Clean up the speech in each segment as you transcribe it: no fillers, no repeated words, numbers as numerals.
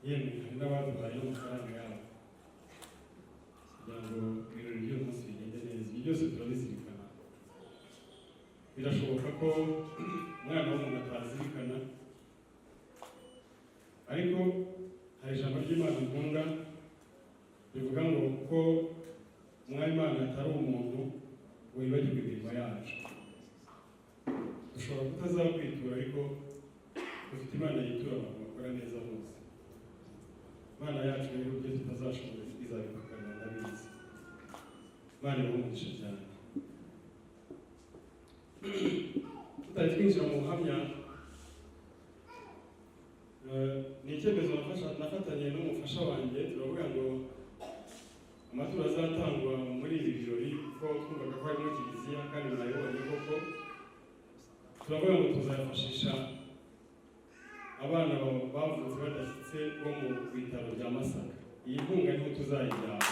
Yemwe, hari n'abaduhaye n'amafaranga yabo kugira ngo ibirori by'uyu munsi bigende neza. Ibyo byose turabizirikana. Birashoboka ko umwana w'umuntu atazirikana, ariko hari ijambo ry'Imana nkunda rivuga ngo ko Umwami Imana atari umuntu ngo yibagirwe imirimo yacu. Dushobora kutazakwitura, ariko dufite Imana yitura abantu bakora neza bose. Imana yacu rero, ibyo tutazashobora izabidukorera, ndabizi. Imana ibahe umugisha cyane. Tutari twinjira mu buhamya, ni icyemezo nafatanye n'umufasha wanjye. Turavuga ngo amaturo azatangwa muri ibi birori, kuko twumvaga ko harimo kiliziya kandi mwabibonye koko, turavuga ngo tuzafashisha abana bavutse badashyitse bo mu bitaro bya Masaka. Iyi nkunga niho tuzayijyana.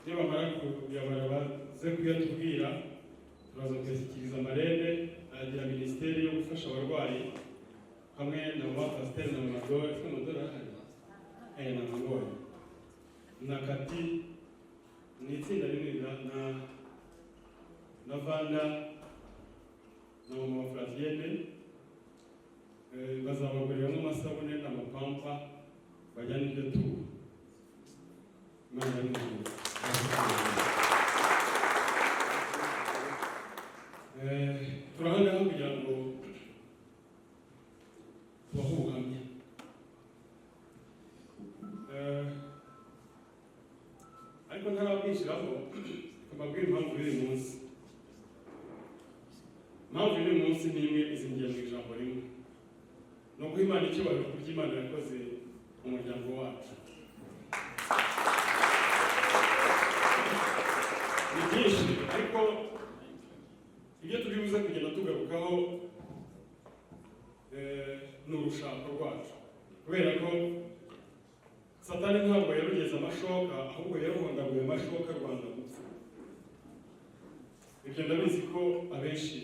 Nibamara kuyabara baze kuyatubwira, turaza kuyashyikiriza marene agira minisiteri yo gufasha abarwayi hamwe na mama pasiteri na mama Dore. Ese mama Dore arahari? Namubonye. Na Kati, ni itsinda rinini, na Vanda na mama Flavienne. Bazabaguriramo amasabune n'amapampa bajyana iryo turo. Imana y'Ijuru. Turahangaha kugira ngo tubahe ubuhamya. Ariko ntarabwinjiramo, mbabwire impamvu y'uyu munsi. Impamvu y'uyu munsi ni imwe, izingiye mu ijambo rimwe: ni uguha Imana icyubahiro ku byo Imana yakoze mu muryango wacu. Ni byinshi, ariko ibyo turi buze kugenda tugarukaho ni urushako rwacu, kubera ko Satani ntabwo yarugeze amashoka, ahubwo yaruhondaguye amashoka rwanda gupfa. Ibyo ndabizi ko abenshi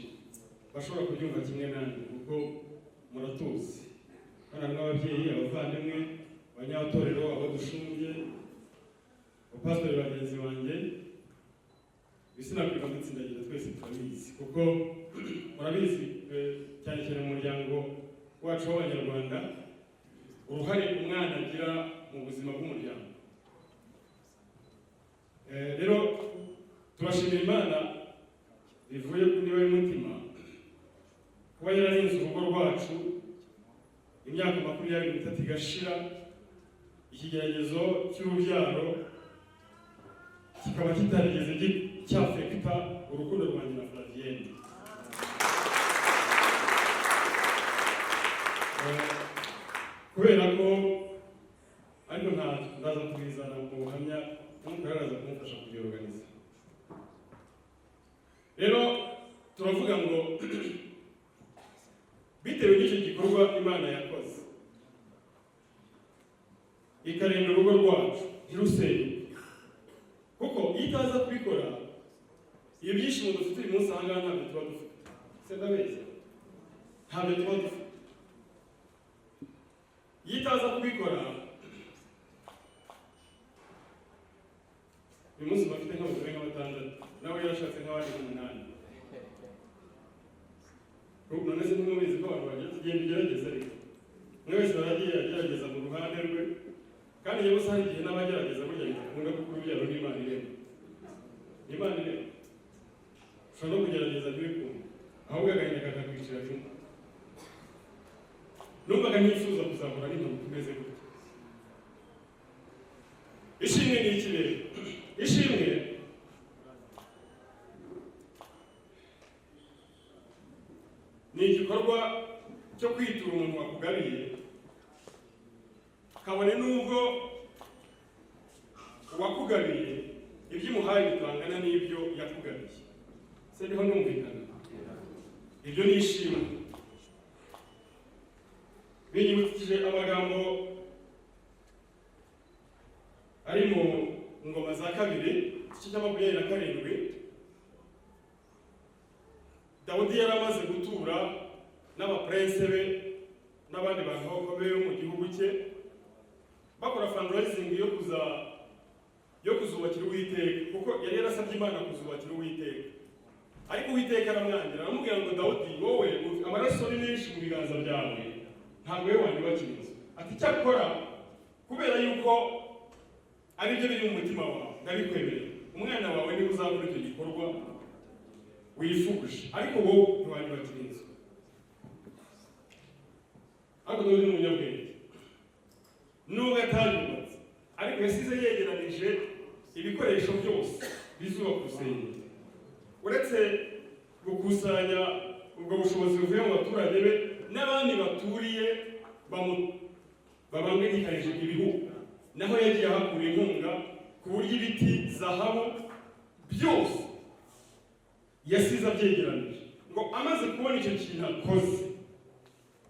bashobora kubyumva kimwe nanjye, kuko muratuzi hano harimo ababyeyi, abavandimwe, abanyatorero, abo dushumbye, abapasitori bagenzi banjye. Ibisinakwirwa dutsindagira twese turabizi, kuko murabizi, cyane cyane mu muryango wacu w'Abanyarwanda, uruhare umwana agira mu buzima bw'umuryango. Rero turashimira Imana bivuye ku ndiba y'umutima kuba yararinze urugo rwacu imyaka 23 igashira, ikigeragezo cy'urubyaro kikaba kitarigeze cyaffecta urukundo rwanjye na Flavienne. Kubera ko ariko nta ndaza kubizana mu buhamya, Umwuka araza kumufasha kubyorganiza. Rero turavuga ngo bitewe n'icyo gikorwa Imana yakoze, ikarinda urugo rwacu ntirusenyuke, kuko iyo itaza kubikora, iyo byishimo dufite uyu munsi aha ngaha ntabyo tuba dufite. Se ndabeshya? Ntabyo tuba dufite. Iyo itaza kubikora, uyu munsi bafite nk'abagore nka batandatu, nawe yarashatse nk'abandi nk'umunani. None se ntimubizi ko abantu bagira tugenda ugerageza? Ariko umwe wese baragiye agerageza mu ruhande rwe, kandi yewe hari igihe n'abagerageza burya bidakunda, kuko urubyaro n'Imana irema, Imana irema. Ushobora no kugerageza ntibikunde, ahubwo agahinda kakakwicira rimwe. Numvaga ntifuza kuzahura n'impanuka imeze gutya. Ishimwe ni iki rero? Ishimwe ni igikorwa cyo kwitura umuntu wakugabiye, kabone n'ubwo uwakugabiye ibyo umuhaye bitangana n'ibyo yakugabiye. Se niho numvikana? Ibyo ni ishimwe. Binyibukije amagambo ari mu Ngoma za Kabiri, igice cya 27. Dawudi yari amaze gutura n'abapurense be n'abandi bantu bakomeye bo mu gihugu cye, bakora fundraising yo kuzubakira Uwiteka, kuko yari yarasabye Imana kuzubakira Uwiteka. Ariko Uwiteka aramwangira, aramubwira ngo: "Dawudi, wowe amaraso ni menshi mu biganza byawe, ntabwo wowe wanyubakira inzu." Ati: "Icyakora kubera yuko aribyo biri mu mutima wawe, ndabikwemerera, umwana wawe niwe uzakora icyo gikorwa wifuje, ariko wowe ntiwanyubakira inzu." Ariko Dawudi ni umunyabwenge. Nubwo atayubatse, ariko yasize yegeranije ibikoresho byose bizubaka urusengero. Uretse gukusanya ubwo bushobozi buvuye mu baturage be n'abandi baturiye babangikanije ibihugu, naho yagiye ahakura inkunga, ku buryo ibiti, zahabu, byose yasize abyegeranije. Ngo amaze kubona icyo kintu akoze,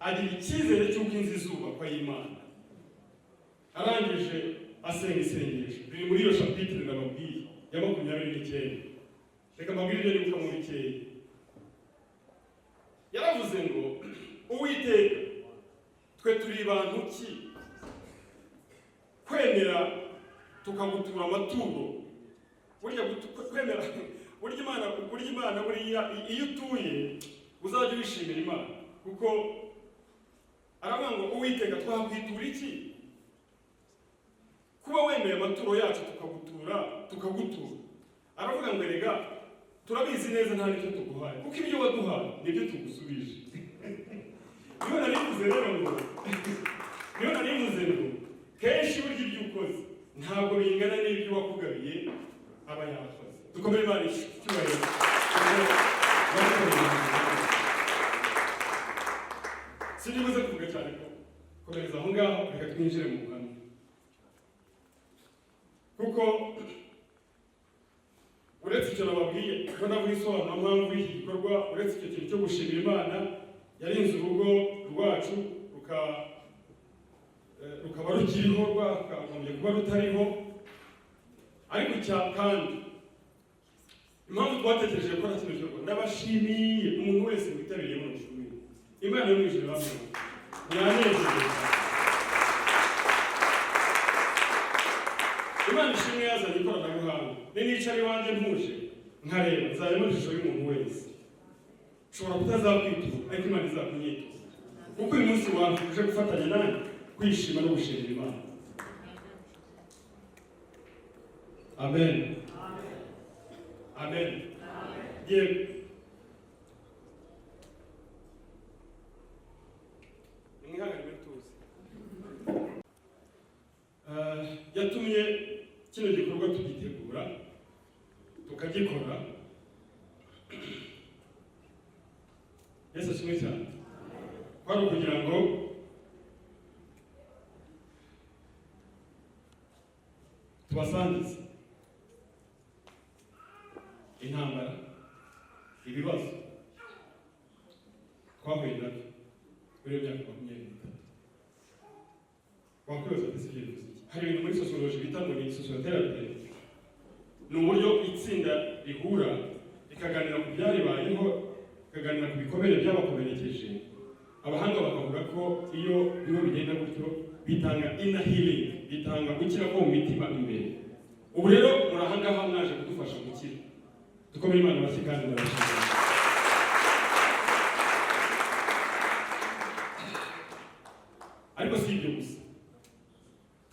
agira icyizere cy'uko inzu izubakwa y'Imana. Arangije asenga isengesho riri muri iyo chapitre nababwiye ya 29. Reka mbabwire ibyo nibuka mu bikeya. Yaravuze ngo: "Uwiteka, twe turi bantu ki kwemera tukagutura amaturo?" Burya kwemera, burya Imana, buriya iyo utuye uzajya wishimira Imana, kuko aravuga ngo: "Uwiteka, twakwitura iki kuba wemeye amaturo yacu tukagutura, tukagutura?" Aravuga ngo: "Erega turabizi neza, nta n'icyo tuguhaye, kuko ibyo waduhaye nibyo tugusubije." Niyo narivuze ngo kenshi burya ibyo ukoze ntabwo bingana n'ibyo uwakugabiye aba yakoze. Dukomere Imana icyubahiro. Sinibuze kuvuga cyane ko komereza aho ngaho. Reka twinjire mu buhamya, kuko uretse icyo nababwiye ko ndavuga isobanurampamvu y'iki gikorwa, uretse icyo kintu cyo gushimira Imana yarinze urugo rwacu rukaba rukiriho, rwakagombye kuba rutariho. Ariko icya kandi, impamvu twatekereje gukora kino gikorwa, ndabashimiye umuntu wese witabiriye buno bushumire. Imana yo mu ijuru ibahe, mwanezerewe. Imana ishimwe yazanye ikoranabuhanga. Nicara iwanjye ntuje nkareba, nzareba ishusho y'umuntu wese. Ushobora kutazakwitura, ariko Imana izakunyitura, kuko uyu munsi wafuje gufatanya nanjye kwishima no gushimira Imana. Amen, amen. Yego, nimwihangane tuzi. Yatumye kino gikorwa tugitegura, tukagikora. Yesu ashimwe cyane. Kwari ukugira ngo tubasangize intambara, ibibazo twahuye nabyo muri iyo myaka 23. Wakwibaza ati: "Ibyo bivuze iki?" Hari ibintu muri sociology bita ngo ni sociotherapy. Ni uburyo itsinda rihura rikaganira ku byaribayeho, rikaganira ku bikomere byabakomerekeje. Abahanga bakavuga ko iyo biriho bigenda gutyo, bitanga inner healing, bitanga gukira ko mu mitima imbere. Ubu rero muri aha ngaha mwaje kudufasha gukira. Dukomere Imana amashyi kandi ndabashimira. Ariko si ibyo gusa,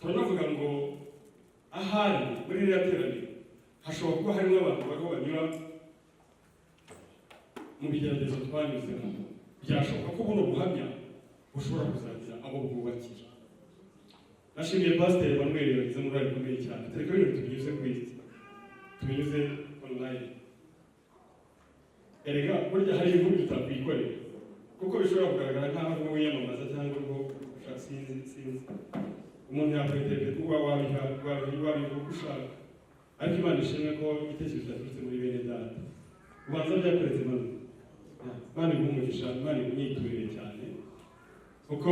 turanavuga ngo ahari muri ririya teraniro hashobora kuba harimo abantu bariho banyura mu bigeragezo twanyuzemo. Byashoboka ko buno buhamya bushobora kuzagira abo bwubakira. Nashimiye Pasiteri Emmanuel, yagizemo uruhare rukomeye cyane. Tereka bino tubinyuze kuri tubinyuze online. Erega burya hari inkuru tutakwikorera, kuko bishobora kugaragara nk'aho urimo wiyamamaza cyangwa urimo ushaka, sinzi sinzi, umuntu yakwitereka kuba wabiha wabivuga uko ushaka. Ariko Imana ishimwe ko igitekerezo cyaturutse muri bene data, ubanza byakoretse. Imana, Imana iguhe umugisha, Imana ikunyiturire cyane, kuko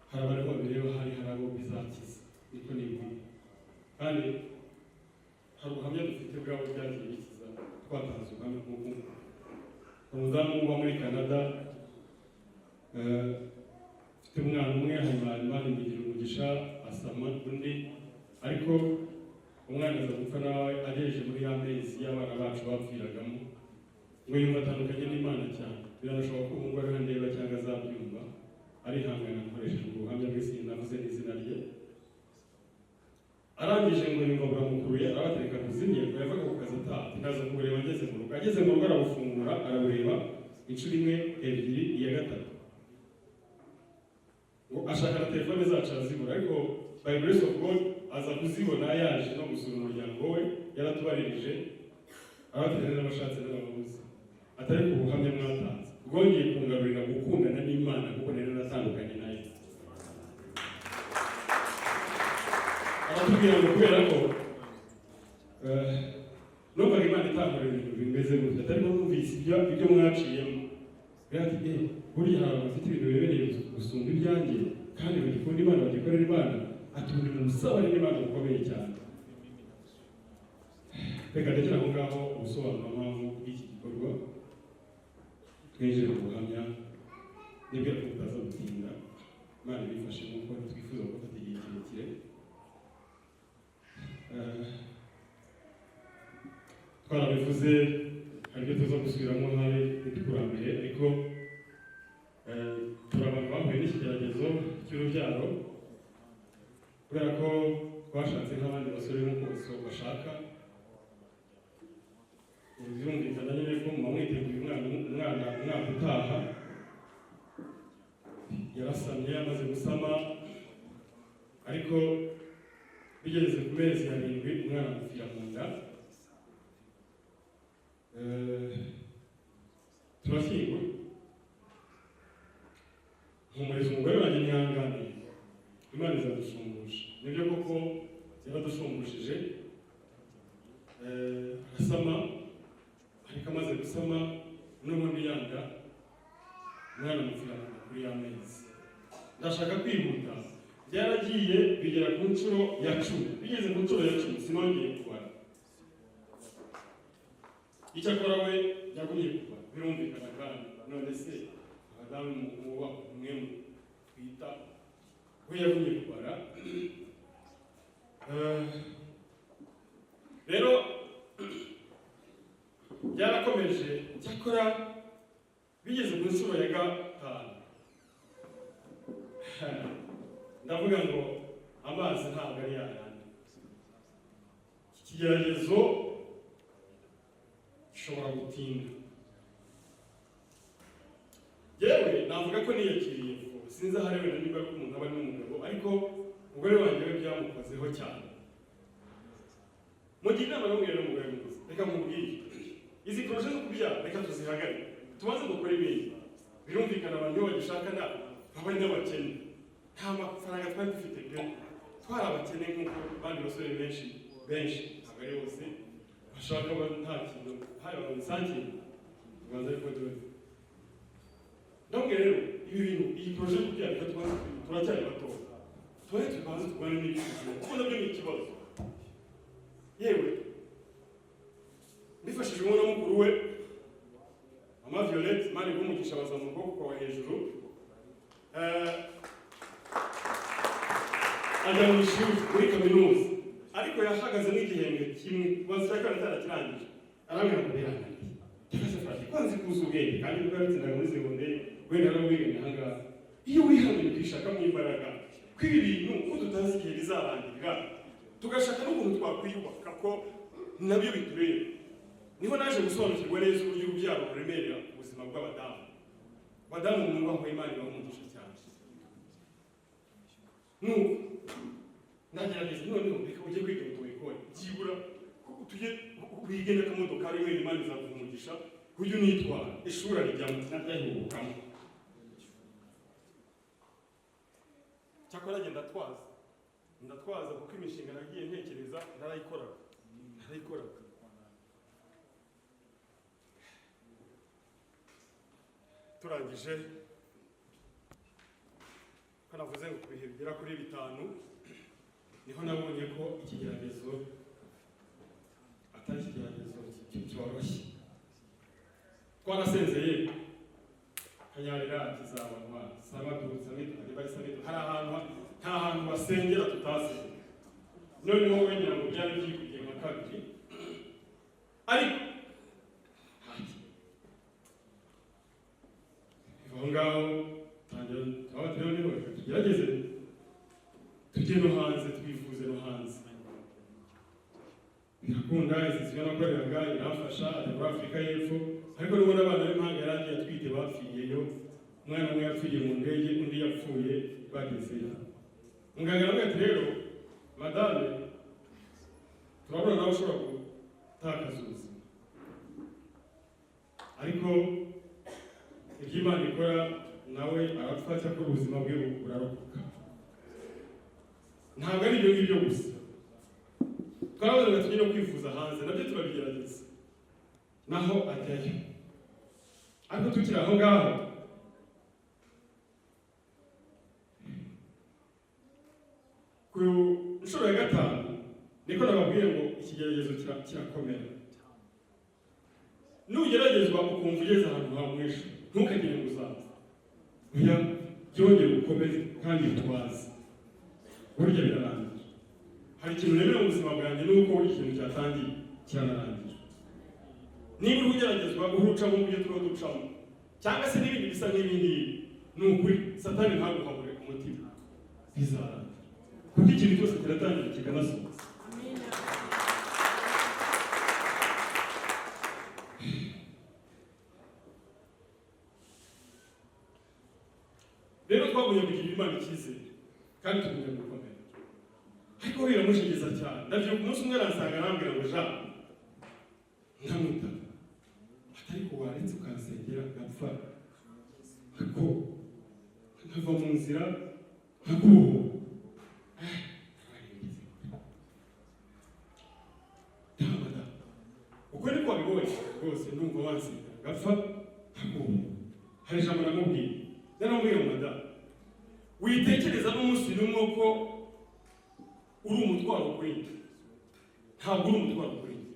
hari abariho babireba, hari abo bizakiza, niko nibwira. Kandi hari ubuhamya dufite bwabo byagiye bikiza, twatanze ubuhamya nk'ubu. Umudamu uba muri Canada, ufite umwana umwe, hanyuma Imana imugira umugisha asama undi, ariko umwana aza gupfa nawe agejeje muri ya mezi y'abana bacu bapfiragamo. Ngo yumva atandukanye n'Imana cyane. Biranashoboka ko ubu ariho ndeba cyangwa azabyumva, arihangana nkoresheje ubuhamya bwe, sinavuze n'izina rye. Arangije ngo yumva buramukuruye, arabatereka kuzimye. Ngo yavaga ku kazi ataha, ndaza kubureba ngeze mu rugo. Ageze mu rugo arabufungura, arabureba inshuro imwe, ebyiri, iya gatatu ngo ashaka na telefone zacu arazibura, ariko by grace of God aza kuzibona yaje no gusura umuryango we. Yaratubaririje, abaterera n'abashatse n'ababuze, atari ku buhamya mwatanze bwongeye kungarurira gukundana n'Imana, kuko nari naratandukanye nayo. Aratubwira ngo kubera ko numvaga Imana itankorera ibintu bimeze gutya, atari numvise ibyo mwaciyemo. Ati burya hari abantu bafite ibintu biremereye gusumba ibyanjye kandi bagikunda Imana, bagikorera Imana. Ati ubu ni mu busabane n'Imana bukomeye cyane. Reka ndekere aho ngaho ubusobanuro mpamvu bw'iki gikorwa, twinjire mu buhamya. Nibwira ko butaza gutinda, Imana ibifashe nk'uko twifuza gufata igihe kirekire. Twarabivuze, hari ibyo tuza gusubiramo hari ntitukurambire, ariko turi abantu bahuye n'ikigeragezo cy'urubyaro kubera ko twashatse nk'abandi basore nk'uko bose bashaka. Birumvikana nyine ko muba mwiteguye umwana umwaka utaha. Yarasamye, amaze gusama ariko bigeze ku mezi 7 umwana amupfira mu nda. Turashyingura, mpumuriza umugore wanjye, ntihanganiye, Imana izadushumbusha. Nibyo koko yaradusumbushije. Arasama, ariko amaze gusama n'ubundi yanga, umwana amupfira mu nda kuri ya mezi. Ndashaka kwihuta. Byaragiye bigera ku nshuro ya 10. Bigeze ku nshuro ya 10 sinongeye kubara. Icyakora we yagumye kubara, birumvikana. Kandi none se abadamu muba umwe twita, we yagumye kubara. Rero byarakomeje. Cyakora bigeze ku nshuro ya 5 ndavuga ngo amazi ntabwo ari yayandi, iki kigeragezo gishobora gutinda. Yewe navuga ko niyakiriye vuba, sinzi ahari wenda niba ari umuntu aba ari n'umugabo, ariko umugore wanjye we byamukozeho cyane. Mugira inama namubwira n'umugore mwiza, reka nkubwire, izi projet zo kubyara reka tuzihagarike, tubanze dukore ibindi. Birumvikana abantu iyo bagishakana baba ari n'abakene, nta mafaranga twari dufite pe, twari abakene nk'uko abandi basore benshi benshi, ntabwo ari bose, bashaka nta kintu hari abantu bisangiye tubanza. Ariko dore ndabwira rero, ibi bintu, iyi projet yo kubyara, reka tubanze, turacyari bato, tubanze tubanze turwane n'ibisubizo kuko nabyo ni ikibazo. Yewe mbifashijwemo na mukuru we Mama Violette, Imana iguhe umugisha, bazamuka ukuboko kwawe hejuru. Ajya mu ishuri muri kaminuza, ariko yahagaze n'igihembwe kimwe, ubanza icya kabiri atarakirangije, arambwira ngo birananiye. Cyangwa se Fadi, ko nzi kuza ubwenge kandi ubwo yabitsindaga muri segonderi, wenda naramubiganye aha ngaha, iyo wihanganye ukishakamo imbaraga ko ibi bintu ko tutazi igihe bizarangirira, tugashaka n'ukuntu twakwiyubaka ko nabyo bitureba. Niho naje gusobanukirwa neza uburyo urubyaro ruremerera ubuzima bw'abadamu. Badamu mwubahwe, Imana ibaha umugisha cyane. Nuko ndagerageza, noneho reka ujye kwiga auto-école, byibura tujye wige n'akamodokari, wenda Imana izaguha umugisha ujye unitwara. Ishuri arijyamo naryahingukamo. Cyakora agenda atwaza, ndatwaza, kuko imishinga nagiye ntekereza narayikoraga, narayikoraga. Turangije ko navuze ngo ku bihe bigera kuri 5 niho nabonye ko ikigeragezo atari ikigeragezo cyoroshye. Twarasenzeye Kanyarira, Kizabonwa, Samadu, Samidu, Hariba, Samidu, hari ahantu, nta hantu basengera tutasenga. Noneho wenda ngo byari byikubye nka kabiri, ariko ntacyo. Aho ngaho tangira turaba turiho, niho reka tugerageze tujye no hanze, twivuze no hanze. Birakunda, institution nakoreraga iramfasha, ajya muri Afurika y'Epfo. Ariko n'ubundi abana b'impanga yari agiye atwite bapfiriyeyo. Umwana umwe yapfiriye mu ndege, undi yapfuye bagezeyo. Muganga aravuga ati: "Rero madame, turabona nawe ushobora gutakaza ubuzima." Ariko ibyo Imana ikora, nawe arapfa, cyakora ubuzima bwe burarokoka. Ntabwo ari ibyo ngibyo gusa, twaravuze ngo tujye no kwivuza hanze, nabyo turabigerageza, naho ajyayo. Ariko tukiri aho ngaho, ku nshuro ya gatanu, niko nababwiye ngo ikigeragezo kirakomera. Nugeragezwa ukumva ugeze ahantu hamwishe, ntukagire ngo uzapfa. Oya, byongere ukomeze kandi utwaze, burya birarangira. Hari ikintu nemera mu buzima bwanjye, ni uko buri kintu cyatangiye kiranarangira. Niba uri kugeragezwa, urucamo mu byo turiho ducamo, cyangwa se n'ibindi bisa nk'ibi ngibi, ni ukuri Satani ntaguhabure umutima, bizarangira, kuko ikintu cyose kiratangira kikanasoza. Rero twagumye kugirira Imana icyizere kandi tugumya gukomera, ariko biramushegeza cyane. Ndabyibuka umunsi umwe aransanga, arambwira ngo: "Jean," ndamwita, "ariko waretse ukansengera ngapfa, ako nkava mu nzira nkakubohora?" Ndamada, uko niko wabibonye rwose, numva wansengera ngapfa nkakubohora. Hari ijambo namubwiye, naramubwiye ngo: "Madamu, witekereza n'umunsi n'umwe ko uri umutwaro kuri njye. Ntabwo uri umutwaro kuri njye,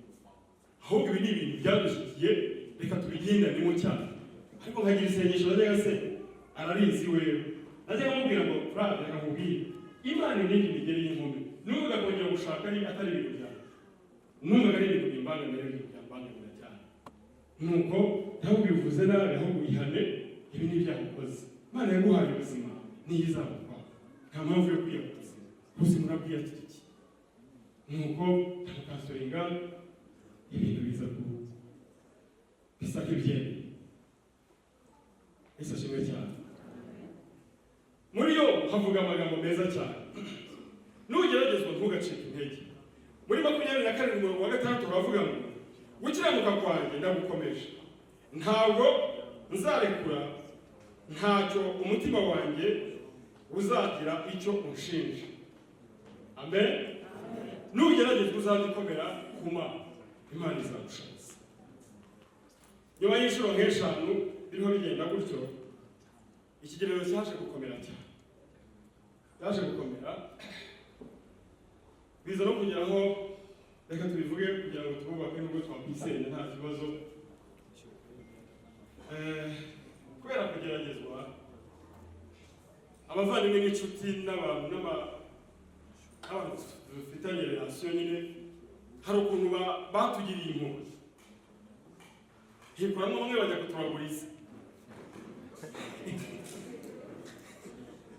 ahubwo ibi ni ibintu byadushyigikiye, reka tubigendanemo cyane." Ariko nkagira isengesho najyaga se, ararizi wewe, najyaga mubwira ngo: "Fura, reka nkubwire, Imana inindi imigeri y'inkumi, numvaga kongera gushaka ari atari ibintu byanjye, numvaga ari ibintu bimbangamira, ibintu byambangamira cyane. Nuko ntabwo bivuze nabi, ahubwo ihane, ibi ni ibyaha ukoze. Imana yaguhaye ubuzima, niyo izabukwa, nta mpamvu yo kwiyaka ubuzima, ubuzima urabwiyakira iki?" Nuko ndamukansoringa, ibintu biza ku bisa nk'ibyemeye. Yesu ashimwe cyane. Muri yo havuga amagambo meza cyane: nugeragezwa ntugacike intege. Muri 27 umurongo wa 6 uravuga ngo: "Gukiranuka kwanjye ndagukomeje, ntabwo nzarekura, ntacyo umutima wanjye uzagira icyo unshinja." Amen. Nugeragezwa uzajya ukomera ku Mana, Imana izagushoboza. Nyuma y'inshuro nk'eshanu biriho bigenda gutyo, ikigereranyo cyaje gukomera cyane, cyaje gukomera, biza no kugera aho, reka tubivuge kugira ngo tububake, nubwo twakwisenya nta kibazo. Kubera kugeragezwa, abavandimwe n'inshuti n'abantu n'abantu dufitanye relation nyine, hari ukuntu batugiriye impuhwe, hikuramo bamwe bajya kuturaguriza.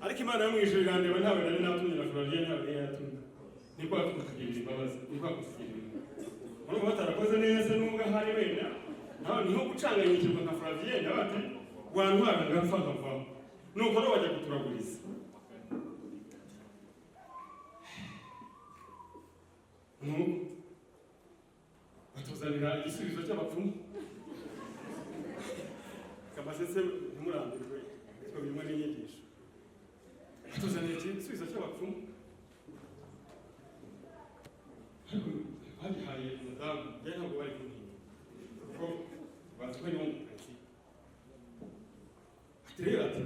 Ariko Imana yo mu ijuru irandeba, ntawe nari natumye, na Flavien ntawe yari yatumye. Niko kutugirira imbabazi, niko kutugirira impuhwe. Urumva batarakoze neza, nubwo ahari wenda nawe niho gucanganyikirwa nka Flavien, nawe ati: "Wantwara ngapfa nkavaho." Nuko rero bajya kuturaguriza. Nuko batuzanira igisubizo cy'abapfumu. Kamasese, ntimurambirwe, ariko birimo n'inyigisho. Batuzanira igisubizo cy'abapfumu, ariko bagihaye umudamu njye, ntabwo bari kuntinya kuko bazi ko ari mu kazi. Ati rero, ati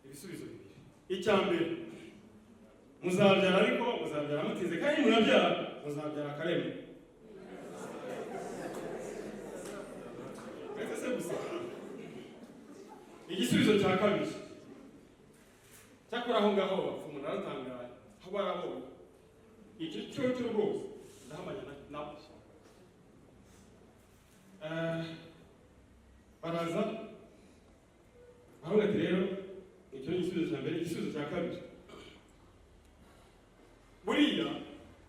ibisubizo bibiri: icya mbere, muzabyara, ariko muzabyara mutinze, kandi munabyara muzabyara akarema. Uretse se gusa Igisubizo cya kabiri, cyakora aho ngaho bapfumu naratangaye, aho barabonye icyo cyo cyo rwose ndahamanya nabo. Baraza baravuga ati rero icyo ni igisubizo cya mbere. Igisubizo cya kabiri, buriya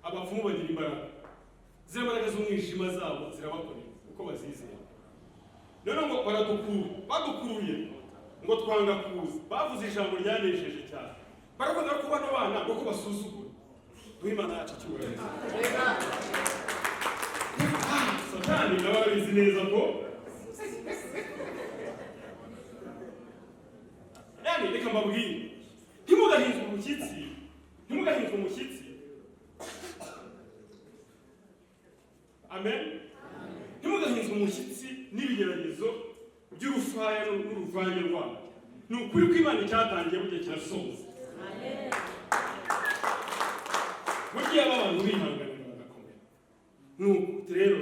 abapfumu bagira imbaraga, ziriya mbaraga z'umwijima zabo zirabakorera uko bazizera. Noneho ngo baradukuru, badukuruye ngo twanga kuza, bavuze ijambo ryanejeje cyane, baravuga ko bano bana ngo ko basuzugura. Duhe Imana yacu icyubahiro. Satani nawe arabizi neza ko yani, reka mbabwire, ntimugahinzwe umushyitsi, ntimugahinzwe umushyitsi. Amen. Ntimugahinzwe umushyitsi n'ibigeragezo by'urufaya n'uruvange rwabo. Ni ukuri ko Imana icyatangiye burya kirasoza. Burya aba abantu bihanganira bagakomera. Nuko rero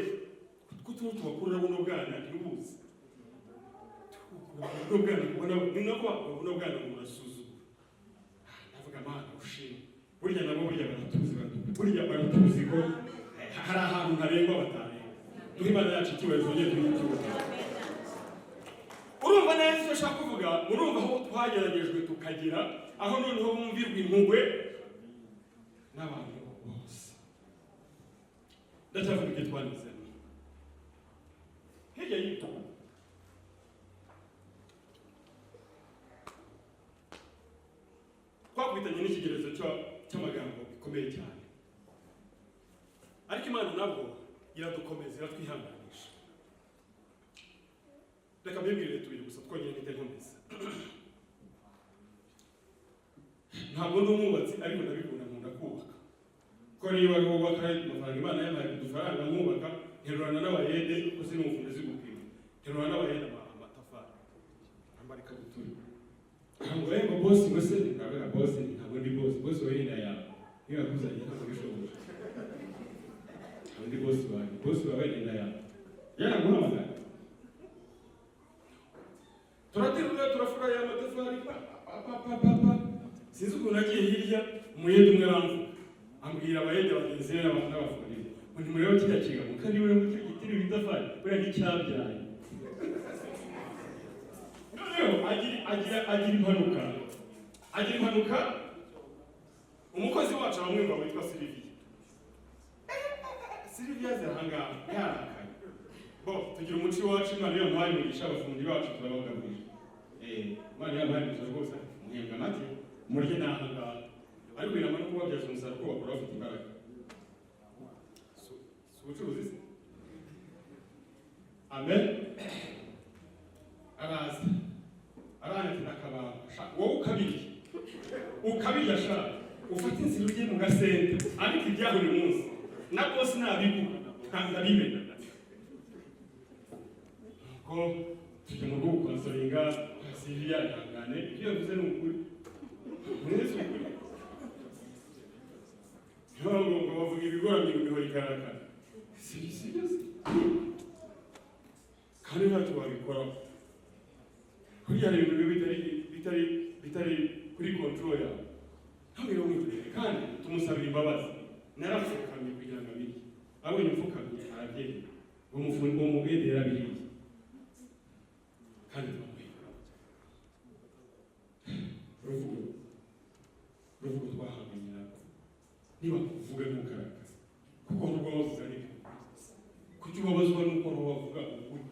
kuko tuba tubakurura buno bwana ntibuzi buno bwana kubona ni nako buno bwana ngo burasuzugura. Ndavuga Mana ushimwe, burya nabo burya baratuzi, burya baratuzi ko hari ahantu ntarengwa batarenga. Duhe Imana yacu icyubahiro, twongere tuyihe icyubahiro. Urumva neza icyo nshaka kuvuga? Murumva aho twageragejwe tukagera aho noneho bumvirwa impuhwe n'abantu bose. Ndacyavuga ibyo twanyuzemo hirya y'ibyo. Twakubitanye n'ikigerezo cy'amagambo bikomeye cyane, ariko Imana nabwo iradukomeza, iratwihanganisha. Reka mbibwirire tubiri gusa twonyine mpite nkomeza. Ntabwo ndi umwubatsi, ariko ndabikunda, nkunda kubaka. Ko niba ari wubaka, amafaranga Imana yampaye udufaranga nkubaka, nterurana n'abayede, kuko si n'umufundi uzi gupima, nterurana n'abayede amatafari, ambara ikabutura. Ntabwo ngo bosi ngo se ndavuga bosi, ntabwo ndi bosi, bosi wowe ni yawe, niba kuzanye ntabwo bishoboka, ntabwo ndi bosi wawe, bosi wawe ni yawe, yaraguhamagara. Turaterura, turafura ya matafari, pa pa pa pa pa. Sinzi ukuntu nagiye hirya, umuyede umwe aramvuga, ambwira abayede bagenzi be n'abafundi ngo ntimurebe kiriya kigabo ko ari we ngo giterura itafari, buriya nticyabyaye. Noneho agira impanuka, agira impanuka. Umukozi wacu aramwumva witwa Sylvia. Sylvia aza ahangaha yarakaye. Bo tugira umuco iwacu, Imana iyo yamuhaye umugisha abafundi bacu turabagaburira. Imana yamuhaye umugisha rwose, muhembwa make murye n'aha ngaha, ariko inama no kubabyaza umusaruro kuko bakora bafite imbaraga. Si ubucuruzi se? Amen. Araza arangije akabanga, wowe ukabirya, ukabirya sha, ufate inzira ujye mu gasente, ariko ibya buri munsi na bosi nabiguha ndabimenya. Ko tujya mu rugo gukonsoringa Sylvia, ihangane, ibyo yavuze ni ukuri, neza ukuri. Ntabwo ngo bavuga ibigoramye imihoro ikarakara, si byo se? Kandi ntacyo wabikoraho. Burya hari ibintu bitari kuri control yawe, ntabwo mwihorere kandi tumusabira imbabazi. Narapfukamye kugira ngo abirye, abonye mfukamye arabyemera, uwo mufundi, uwo mugende yarabiriye kandi turamuhindura. Uruvugo twahanganye nabwo, niba kuvuga ntukarakara, kuko nubwo bavuga nibyo, kuki ubabazwa nuko bavuga ukuri?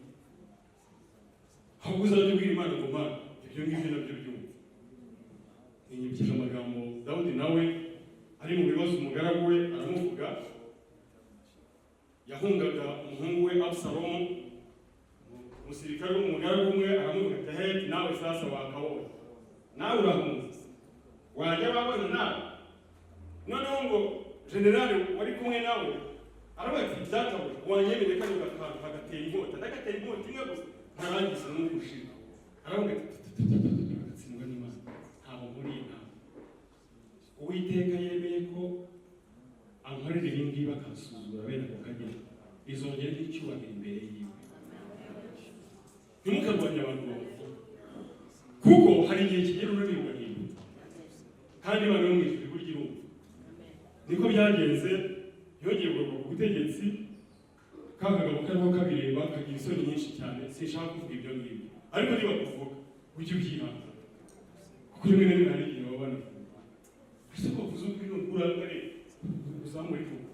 Ahubwo uzajya ubwira Imana ngo Mana ibyo ngibyo nabyo byumva. Ninyibukije amagambo Dawudi nawe ari mu bibazo, umugaragu we aramuvuga. Yahungaga umuhungu we Abusalomu, umusirikare w'umugaragu umwe aramuvuga ati he, nawe sasa wakabonye, nawe urahunze, wajya wabona nawe. Noneho ngo generali wari kumwe nawe aravuga ati databuja, wanyemereye kano gakantu hagatera inkota, ndagatera inkota imwe gusa ntarangiza n'undi ushira. Aravuga ati agatsindwa n'Imana, ntaho mpuriye nawe. Uwiteka yemeye ko ankorera ibi ngibi akansuzugura bene ako kageni, bizongera n'icyubahiro imbere yiwe. Ntimukarwanye abantu babavuga. Hari igihe kigera ururimi rugahinduka, kandi Imana yo mu ijuru burya irumva. Niko byagenze, yongeye kugaruka ku butegetsi, ka kagabo kariho kabireba kagira isoni nyinshi cyane. Sinshaka kuvuga ibyo ngibyo, ariko niba kuvuga ujye ubyihangana, kuko rimwe na rimwe hari igihe baba banavuga, ese ko bavuze ukuri urakare uzamura ivuga.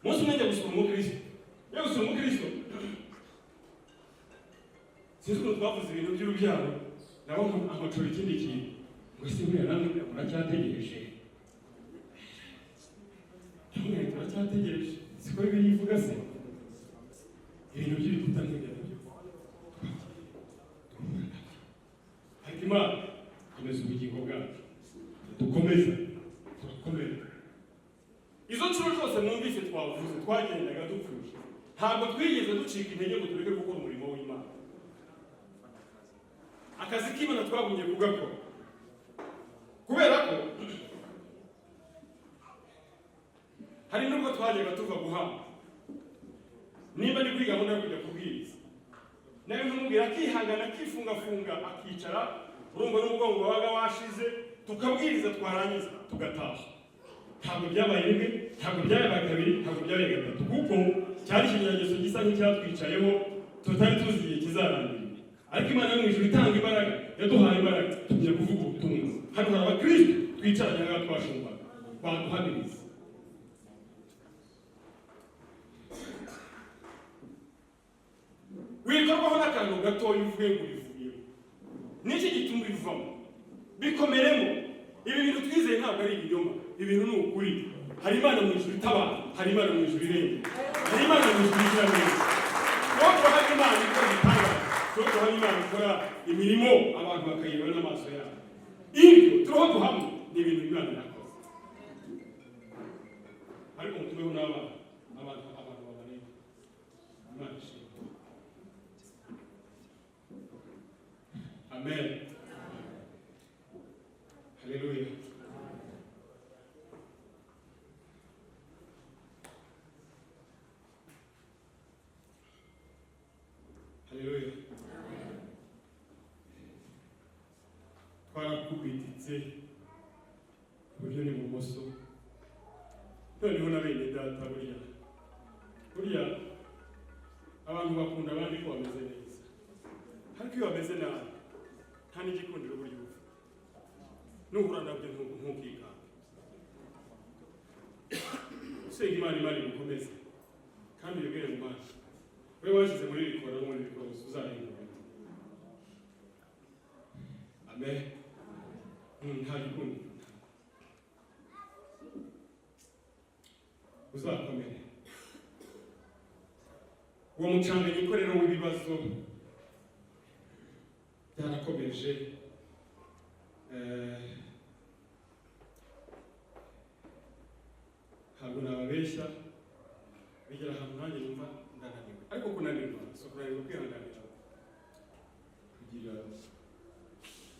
Umunsi umwe njya gusura umukristo, njya gusura umukristo, sinzi ukuntu twavuze ibintu by'urubyaro, nabo amacura ikindi kintu ngo ese buriya namwe muracyategereje? Ndamubwira, turacyategereje, siko Bibiliya ivuga se? Ibintu by'ibikuta nk'ibyo nabyo duhura nabyo, ariko Imana komeza ubugingo bwacu, dukomeza turakomera. Izo nshuro zose mwumvise twavuze twagendaga dupfuye, ntabwo twigeze ducika intege ngo tureke gukora umurimo w'Imana. Akazi k'Imana twagumye kugakora, kubera ko hari nubwo twajyaga tuva guhamba, niba ni kuri gahunda yo kujya kubwiriza, nawe ntumubwira, akihangana, akifungafunga, akicara, urumva n'umugongo wabaga washize, tukabwiriza, twarangiza tugataha. Ntabwo byabaye rimwe, ntabwo byabaye kabiri, ntabwo byabaye gatatu, kuko cyari ikigeragezo gisa nk'icyatwicayeho tutari tuzi igihe kizarangira. Ariko Imana yo mu ijuru itanga imbaraga, yaduhaye imbaraga tugiye kuvuga ubutumwa. Hano hari abakristo twicaranye ngaha twashumbaga baduhamiriza. Wikorwaho n'akantu gatoya uvuye ngo ubivuyemo. Niki gituma ubivamo? Bikomeremo. Ibi bintu twizeye ntabwo ari ibinyoma, ibintu ni ukuri. Hari Imana mu ijuru itabara, hari Imana mu ijuru irengera, hari Imana mu ijuru igira neza. Tuba turahamya Imana ikora ibitangaza, tuba turahamya Imana ikora imirimo abantu bakayireba n'amaso yabo. Ibyo turiho duhamya ni ibintu Imana yakoze. Ariko mutubeho n'abana, abantu babareba. Imana ishimwe. Amen. Haleluya. Haleluya. Twarakubititse iburyo n'ibumoso, noneho na bene data. Burya abantu bakunda abandi ko bameze neza, ariko iyo bameze nabi nta n'igikundiro burya uba ufite. Nuhura nabyo ntukikange, usenga Imana, Imana igukomeze kandi uyibwire mu maso we washyize muri bikora no muri bikora gusa uzahindura. Amen. Nta gikundiro, uzakomere. Uwo mucanganyiko rero w'ibibazo byarakomeje. Ntabwo nababeshya, bigera ahantu nanjye numva ndananiwe, ariko kunanirwa si ukunanirwa kwihanganira kugira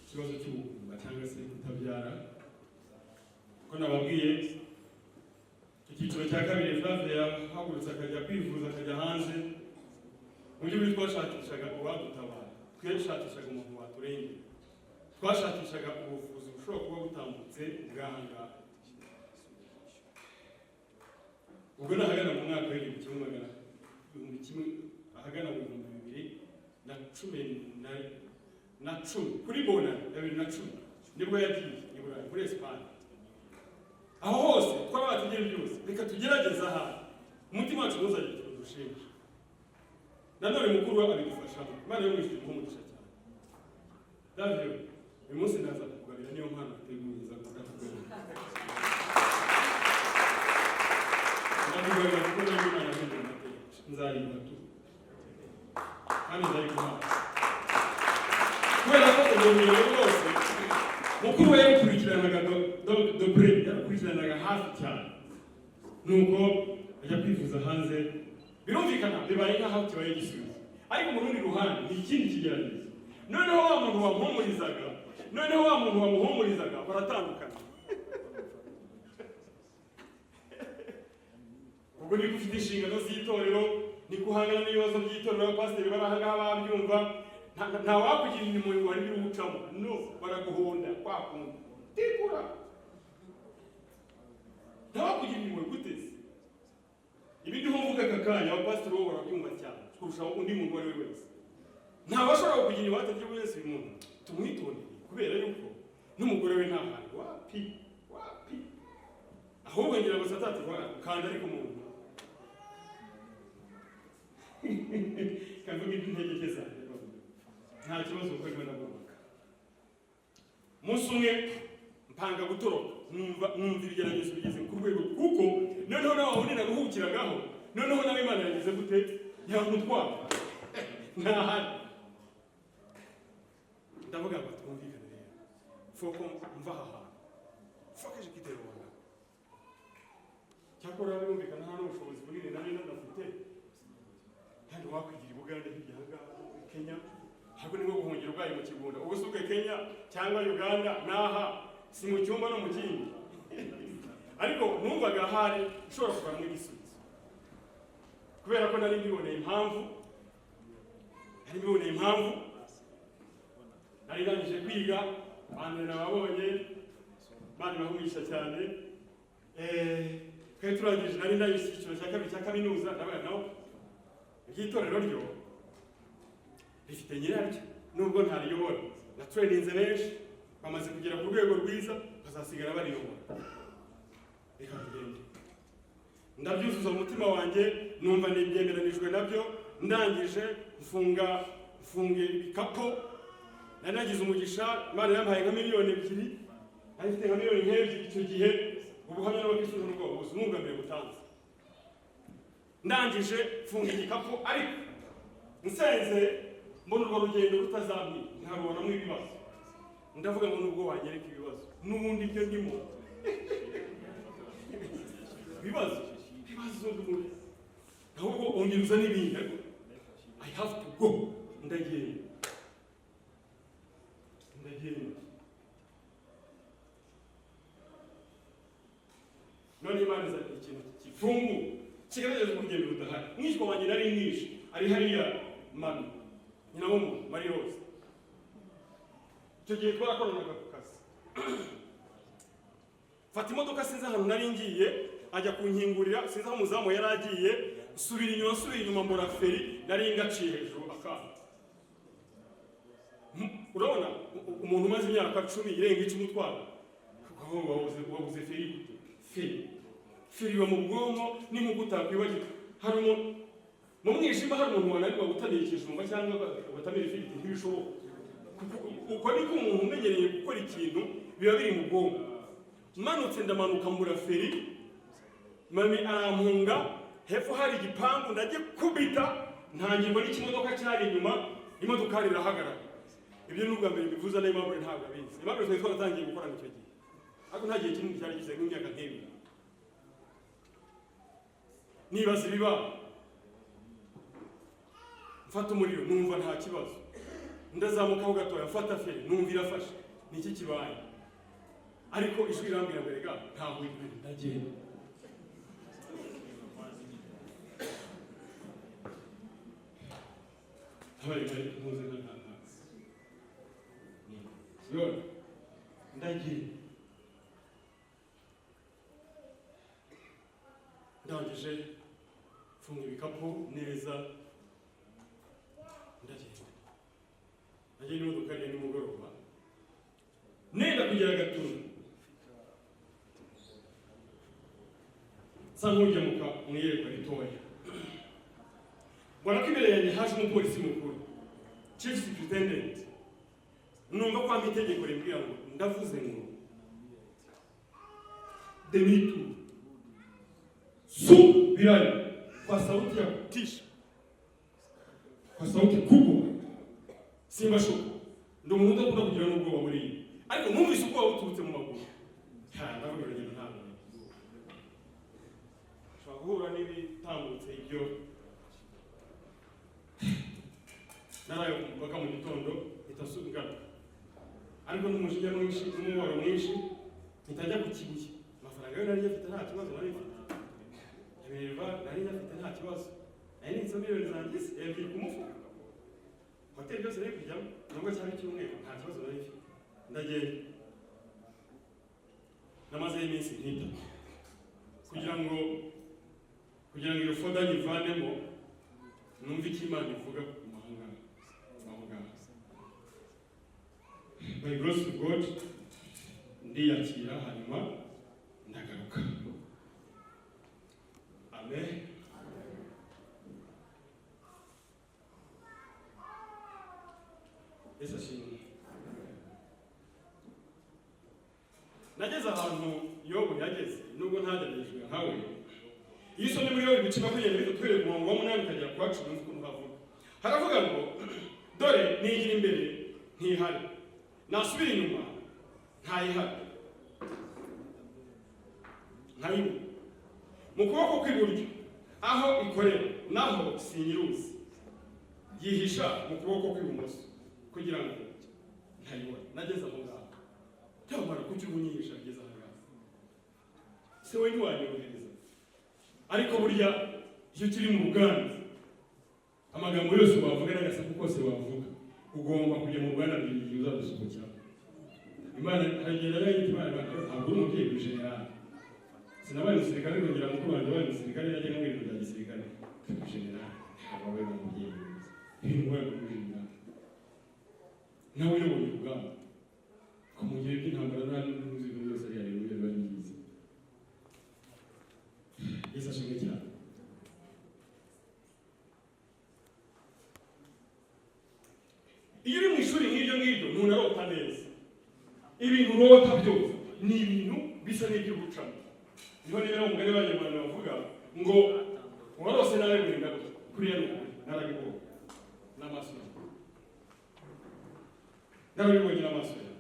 ikibazo cy'ubugumba cyangwa se kutabyara. Ko nababwiye icyiciro cya kabiri, Flavie yahagurutse akajya kwivuza, akajya hanze. Mu by'ukuri twashakishaga uwadutabara, twashakishaga umuntu waturengera, twashakishaga ubuvuzi bushobora kuba butambutse ubw'aha ngaha. Ubwo ni ahagana mu mwaka w'igihumbi kimwe magana ibihumbi kimwe, ahagana mu 2010, kuri bona ya 2010 nibwo yagiye i Burayi muri Esipanye. Aho hose twaba tugiye byose, reka tugerageze ahantu umutima wacu ntuzagire ikintu dushinja. Nanone mukuru we abidufashamo. Imana yo mu ijuru imuhe umugisha cyane. Davio, uyu munsi ndaza kukugabira, niyo mpano nateguye, nza ndakugabira, ndakugabira, kuko niyo Imana yahinduye amateka. Nzayiguha tu, kandi nzayiguha kubera ko urwo rugendo rwose mukuru we yarukurikiranaga de près, yarukurikiranaga hafi cyane. Nuko ajya kwivuza hanze, birumvikana bibaye nk'aho kibaye igisubizo, ariko mu rundi ruhande ni ikindi kigeragezo. Noneho wa muntu wamuhumurizaga, noneho wa muntu wamuhumurizaga baratandukana. Ubwo niko ufite inshingano z'itorero, niko uhangana n'ibibazo by'itorero, abapasiteri bari aha ngaha babyumva. Nta wakugirira impuhwe ngo hari ibiri uwucamo, no baraguhonda kwa kundi tikura. Nta wakugirira impuhwe guteze. Ibi ndiho mvuga aka kanya, abapasiteri bo barabyumva cyane kurusha undi muntu uwo ari we wese. Nta bashobora kukugira iwate ryo wese. Uyu muntu tumwitondere kubera yuko n'umugore we nta hantu, wapi wapi. Ahubwo ngira ngo satati kanda, ariko umuntu kavuga iby'intege zanjye nta kibazo, kuko ndimo ndabubaka. Umunsi umwe mpanga gutoroka, numva ibigeragezo bigeze ku rwego, kuko noneho nawe wundi naruhukiragaho, noneho nawe Imana yagize gute? Yamutwara, ntahari. Ndavuga ngo twumvikane rero, faut ko mva aha hantu, faut que je quitte Rwanda. Cyakora birumvikana nta n'ubushobozi bunini nari nanafite, kandi wakwigira i Bugande hirya aha ngaha muri Kenya, ahubwo ni nko guhungira ubwayi mu kigunda. Ubu se Kenya cyangwa Uganda n'aha si mu cyumba no mu kindi? Ariko numvaga ahari ushobora kuvanamo igisubizo, kubera ko nari mbiboneye impamvu, nari mbiboneye impamvu. Nari ndangije kwiga, abantu nababonye, Imana ibaha cyane. Twari turangije, nari ndangije icyiciro cya kabiri cya kaminuza. Ndabaga naho iry'itorero ryo rifite nyiraryo, nubwo ntariyobora. Natureninze benshi, bamaze kugera ku rwego rwiza, bazasigara bariyobora. Reka tugende. Ndabyuzuza mu mutima wanjye, numva nibyemeranijwe nabyo. Ndangije mfunga ibikapu. Nari nagize umugisha, Imana yampaye nka miliyoni 2, nari mfite nka miliyoni nk'ebyiri icyo gihe. Ubuhamya n'abakristo n'ubwo buzi n'ubwa mbere butanze. Ndangije mfunga igikapu, ariko nsenze mbona urwo rugendo rutazamira, nkarubonamo ibibazo. Ndavuga ngo nubwo wanyereka ibibazo, n'ubundi ibyo ndimo ibibazo n'ubundi, ahubwo ongera uzane ibindi, ariko I have to go. Ndagenda, ndagenda. None Imana izana ikintu kifunguye kigaragaza ko urugendo rudahari. Mwishywa wanjye nari mwishe ari hariya, mami nyina w'umuntu Marie Rose, icyo gihe twarakoranaga ku kazi. Fata imodoka, sinzi ahantu nari ngiye, ajya kunkingurira, sinzi aho umuzamu yari agiye. Nsubira inyuma, nsubira inyuma, mbura feri, nari ngaciye hejuru akana. Urabona umuntu umaze imyaka 10 irenga 10 utwara, wabuze feri gute? Feri iba mu bwonko, ni nk'uko utakwibagirwa. Hari umuntu mu mwijima, hari umuntu wananirwa gutamira ikijumba cyangwa gutamira ifiriti? Ntibishoboka. Kuko uko niko umuntu umenyereye gukora ikintu biba biri mu bwonko. Manutse, ndamanuka, mbura feri, mami arampunga. Hepfo hari igipangu, ndagikubita, ntangirwa n'ikimodoka cyari inyuma, imodokari irahagarara. Ibyo ni ubwa mbere mbivuze, na Aimable ntabwo abizi. Aimable twari twaratangiye gukorana icyo gihe, ariko nta gihe kinini cyari gishize, nk'imyaka nk'ibiri. Nibaza ibiba, mfata umuriro, numva nta kibazo. Ndazamukaho gatoya, mfata feri, numva irafashe. Ni iki kibaye? Ariko ijwi rirambwira ngo rega ntaho uri, ndagenda. Habaye ntuze nka yona, ndagenda. Ndangije mfunga ibikapu neza, ndagenda. Nagiye n'imodoka ya nimugoroba, nenda kugera Gatuna, nsa nk'ugemuka mu iyerekwa ritoya, mbona ko imbere yanjye haje umupolisi mukuru, chief superintendent. Numva ko ampa itegeko rimbwira ngo ndavuze ngo demi-tour, subirayo, kwa sauti ya kutisha, kwa sauti kubwa. Simbashuka, ndi umuntu udakunda kugira n'ubwoba muri iyi, ariko numvise ubwoba buturutse mu maguru. Ha, ndavuga urugendo ntabwo ushobora guhura n'ibitambutse ibyo. Naraye ku mupaka, mu gitondo mpita ngaruka, ariko n'umujinya mwinshi n'umubabaro mwinshi. Mpita njya ku Kibuye. Amafaranga yo nari nyafite, nta kibazo nari mfite. Minerval nari nyafite, nta kibazo. Nari nitse miliyoni zanjye 2 ku mufuka. Hoteli yose nari kujyamo, nubwo cyaba icyumweru, nta kibazo nari mfite. Ndagenda, namazeyo iminsi nk'itatu kugira ngo iyo folder nyivanemo, numve icyo Imana ivuga ku mahanga aho ngaho. By grace of God, ndiyakira, hanyuma ndagaruka. Amen. Yesu ashimwe. Nageze ahantu Yobu yageze, nubwo ntageragejwe nkawe. Iyo usomye muri Yobu ibice 23, uhereye ku murongo wa 8 ukagera ku wa 10, wumva ukuntu havuga. Haravuga ngo: "Dore nigira imbere ntihari, nasubira inyuma ntayihari, nkayibura. Mu kuboko kw'iburyo aho ikorera naho sinyiruzi, yihisha mu kuboko kw'ibumoso kugira ngo ntayibona." Nageze aho ngaho, cyamara kuki ubunyihisha bigeze aho ngaho? Se we ntiwanyorohereza? Ariko burya iyo ukiri mu ruganda, amagambo yose wavuga n'agasaku kose wavuga, ugomba kujya mu ruganda igihe uzadusohokera. Imana hari igihe najyaga yita Imana, ntabwo uri umubyeyi, uri generali. Sinabaye umusirikare, ariko ngira mukuru wanjye wabaye umusirikare, yajyaga mu bintu bya gisirikare. Uri generali, ntabwo wabaye umubyeyi mwiza. Ibintu wabaye uri generali, nawe uyoboye urugamba ko mu gihe by'intambara nta n'uzi ibintu byose ari ibintu biba ari byiza. Yesu ashimwe cyane. Iyo uri mu ishuri nk'iryo ngiryo, ntunarota neza. Ibintu urota byose ni ibintu bisa n'iby'ubucamo. Niho rero umugani w'Abanyarwanda bavuga ngo uwarose nabi burinda gutya. Kuriya ni ukuri, narabibonye n'amaso yanjye, narabibonye n'amaso yanjye.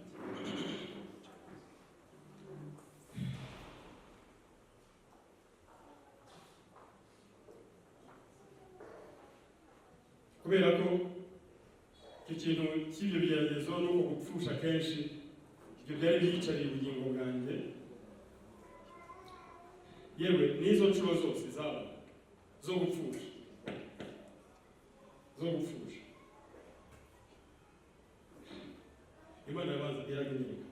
Kubera ko icyo kintu cy'ibyo bigeragezo n'uko gupfusha kenshi, ibyo byari byiyicariye ubugingo bwanjye. Yewe, n'izo nshuro zose zaba zo gupfusha, Imana yabanza irabinyereka.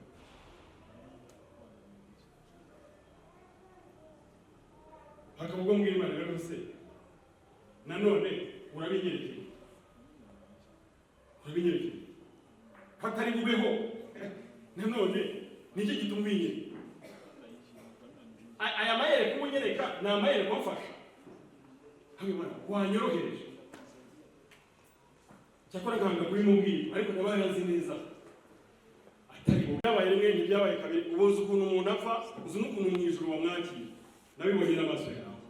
Hakaba ubwo mbwira Imana rero: "Se nanone urabinyerekeye, urabinyerekeye ko atari bubeho, nanone niki gituma ubinyereka? Aya mayereka ubunyereka ni amayereka amfasha hamwe? Imana wanyorohereje." Cyakora nkanga kubimubwira, ariko nabaye azi neza atari bube. Byabaye rimwe, ntibyabaye kabiri. Ubu uzi ukuntu umuntu apfa, uzi n'ukuntu mu ijuru bamwakira. Nabibonye n'amaso yawe.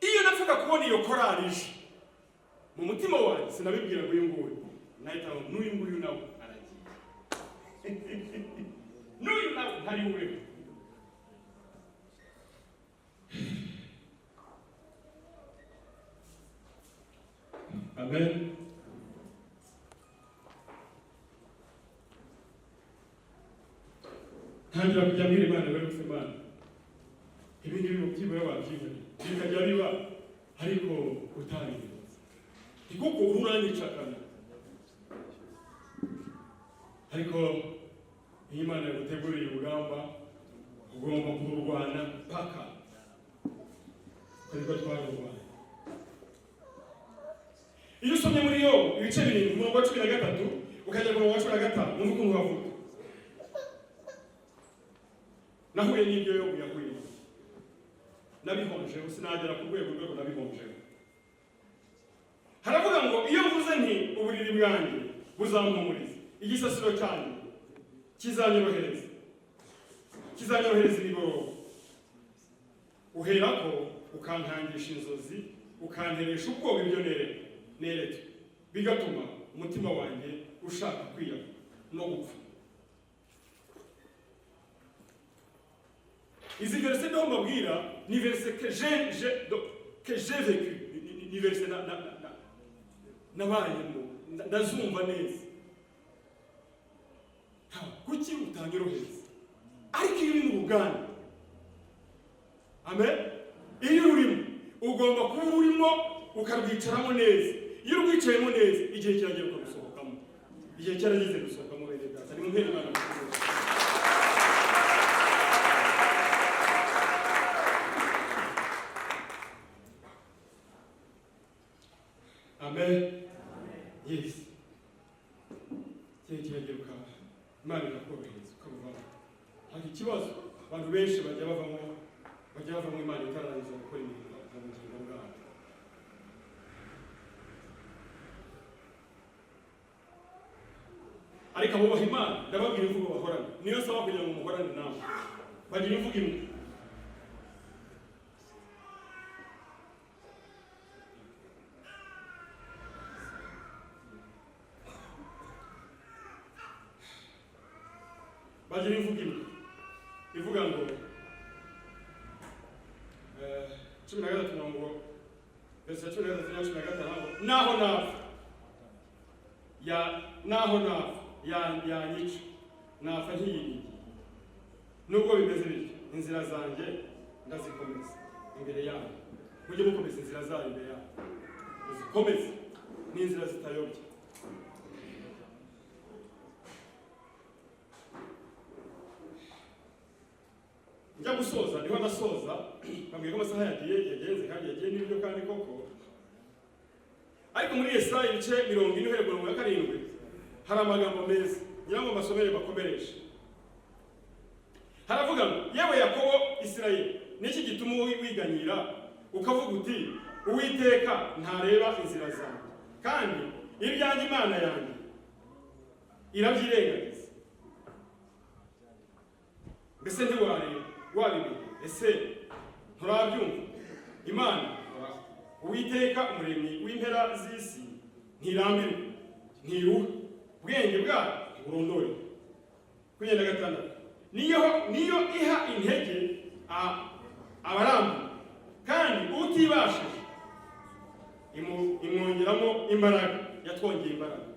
Iyo napfaga kubona iyo korari ije mu mutima wanjye, sinabibwiraga uyu nguyu, nahita n'uyu nguyu nawe aragiye, n'uyu nawe ntari bubeho. Amen. Ntangira kujya mbwira Imana rero: "Imana, ibi ngibi byibura wabyihariye, bikajya biba ariko utabigenza, ni kuko uru uranyica kamere." Ariko iyo Imana yaguteguriye urugamba, ugomba kururwana paka. Ariko twarurwana. Iyo usomye muri Yobu ibice 7, umurongo wa 13 ukajya ku murongo wa 15, wumva ukuntu havuga. Nahuye n'ibyo Yobu yahuye nabyo, nabihonjeho, sinagera ku rwego nabihonjeho. Haravuga ngo: "Iyo mvuze nti uburiri bwanjye buzampumuriza, igisasiro cyanjye kizanyorohereza imiborogo, uherako ukankangisha inzozi, ukanteresha ubwoba ibyo neretswe, bigatuma umutima wanjye ushaka kwiyahura no gupfa." Izi verset niho mbabwira, ni verset que j'ai vécu, ni verset nabayemo, ndazumva neza. Kuki utanyorohereza? Ariko iyo uri mu ruganda, amen, iyo uri mu rugamba, Ugomba kuba urimo ukarwicaramo neza. Iyo urwicayemo neza, igihe kiragera ukarusohokamo. Igihe cyarageze gusohokamo, bene data. Ni muhere Imana mukuru. Amen. Yes, igihe kiragera ukaba Imana irakorohereza ukabuvamo. Hari ikibazo, abantu benshi bajya bavamo Imana itarangiza gukora imirimo mu bugingo bwabo. Ariko abubaha Imana, ndababwira imvugo bahorana, niyo nsaba kugira ngo muhorane nawe. Bagira imvugo imwe. Bagira imvugo imwe ivuga ngo 13 mirongo verse ya 13 na 15 ngo naho napfa ya naho napfa ya yanyica, napfa nkiyiringiye. Nubwo bimeze bityo, inzira zanjye ndazikomeza imbere yabo. Mujye mukomeza inzira zayo imbere yabo, muzikomeze, ni inzira zitayobya. Njya gusoza, niho ndasoza. Bambwiye ko amasaha yagiye, yagenze kandi yagiye, n'ibyo kandi koko. Ariko muri Yesaya ibice 40 uhereye ku mirongo ya 7 hari amagambo meza ngira ngo mbasomere bakomereshe. Haravuga ngo: "Yewe Yakobo, Isirayeli, niki gituma wiganyira ukavuga uti: 'Uwiteka ntareba inzira zanjye, kandi ibyanjye Imana yanjye irabyirengagiza'? Mbese ntiwari wabimenya? Ese nturabyumva? Imana ihoraho, Uwiteka umuremyi w'impera z'isi, ntirambirwa, ntiruha, ubwenge bwayo ntiburondoreka." 26: Niyo iha intege abarambuye, kandi utibashije imwongeramo imbaraga." Yatwongeye imbaraga.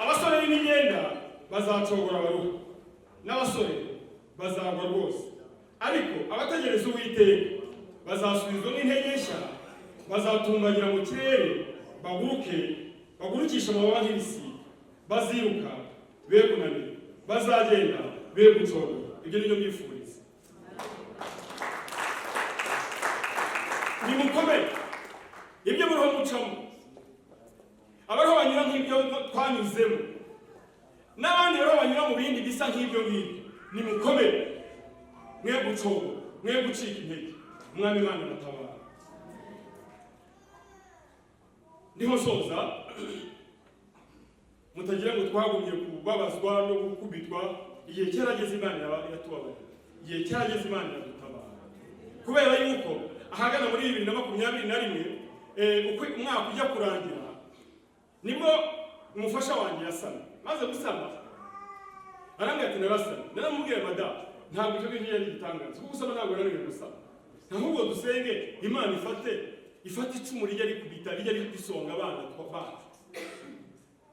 "Abasore n'imigenda bazacogora baruha, n'abasore bazagwa rwose. Ariko abategereza Uwiteka bazasubizwa n'intege nshya, bazatumbagira mu kirere baguruke, bagurukisha amababa nk'ibisiga. Baziruka be kunanirwa, bazagenda be gucogora." Ibyo nibyo mbifuriza. Nimukomere. Ibyo muriho mucamo, abariho banyura nk'ibyo twanyuzemo, n'abandi bariho banyura mu bindi bisa nk'ibyo ngibyo, nimukomere, mwe gucogora, mwe gucika intege. Umwami Imana aratabara. Ndiho nsoza. Mutagira ngo twagumye kubabazwa no gukubitwa. Igihe cyarageze Imana iratubabarira. Igihe cyarageze Imana iradutabara, kubera yuko ahagana muri 2021, uko umwaka ujya kurangira, nibwo umufasha wanjye yasamye. Maze gusama arambwira ati: "Narasamye." Naramubwiye: "Madamu, ntabwo icyo ngicyo ari igitangaza, kuko gusama ntabwo nananiwe gusama. Ahubwo dusenge Imana ifate icumu rijya rikubita, rijya risonga abana bacu."